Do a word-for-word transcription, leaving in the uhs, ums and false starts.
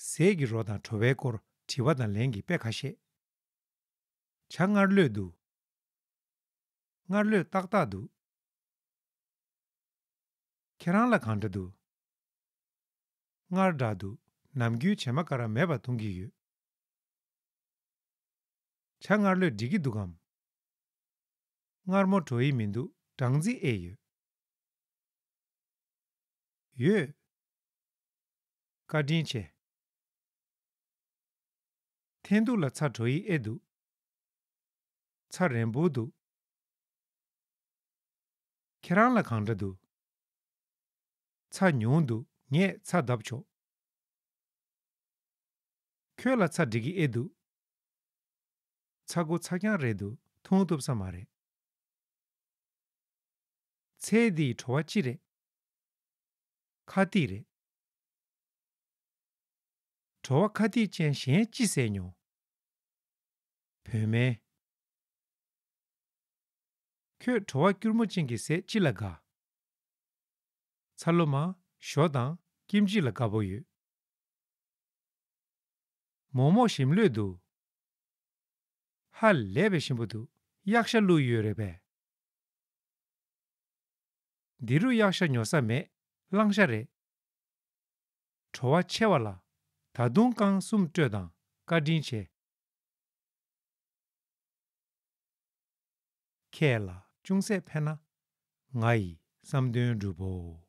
ཟས་ཀྱི་རོ་དང་བྲོ་བའི་སྐོར་དྲི་བ་དང་ལན་གྱི་དཔེ་ཁ་ཤས། ཇ་མངར་ལོས་འདུག། མངར་ལོས་ཏག་ཏག་འདུག། ཁྱེད་རང་ལ་གང་འདྲ་འདུག། མངར་དྲགས་འདུག། ནམ་རྒྱུན་བྱེ་མ་ཀ་ར་མེད་པ་འཐུང་གི་ཡོད། ཇ་མངར་ལོས་འགྲིག་གི་འདུག་གམ། མངར་མོ་བྲོ་ཡི་མི་འདུག། སྦྲང་རྩི་ཨེ་ཡོད། ཡོད། བཀའ་དྲིན་ཆེ། འཐེན་ཐུག་ལ་ཚྭ་བྲོ་ཡི་ཨེ་འདུག། ཚྭ་རན་པོ་འདུག། ཁྱེད་རང་ལ་གང་འདྲ་འདུག། ཚྭ་ཉུང་འདུག། ངས་ཚྭ་བརྡབ་ཆོག། ཁྱོད་ལ་ཚྭ་འགྲིག་གི་ཨེ་འདུག། ཚྭ་ཁུ་ཚྭ་རྐྱང་རེད་འདུག། འཐུང་ཐུབ་ས་མ་རེད། ཚལ་འདིའི་བྲོ་བ་ཅི་རེད། ཁ་ཏིག་རེད། བྲོ་བ་ཁ་ཏིག་ཅན་གཞན་ཅི་ཟས་མྱོང་། བོད་སྨན། ཁྱོད་བྲོ་བ་སྐྱུར་མོ་ཅན་གྱི་ཟས་ཅི་ལ་དགའ། ཚ་ལོ་མ། ཞོ་དང་ཀིམ་ཅི་ལ་དགའ་པོ་ཡོད། མོག་མོག་ཞིམ་ལོས་འདུག། ཧ་ལས་པའི་ཞིམ་པོ་འདུག། གཡག་ཤ་བླུགས་ཡོད་རེད་པས། འདི་རུ་གཡག་ཤ་ཉོ་ས་མེད། གླང་ཤ་རེད། བྲོ་བ་ཆེ་བ་ལ་ད་དུང་རྐང་གསུམ་སྤྲོད་དང་། བཀའ་དྲིན་ཆེ། ཁྱེད་ལ་ཅུང་ཟད་ཕན་ན་ང་ཡི་བསམ་དོན་འགྲུབ་བོ།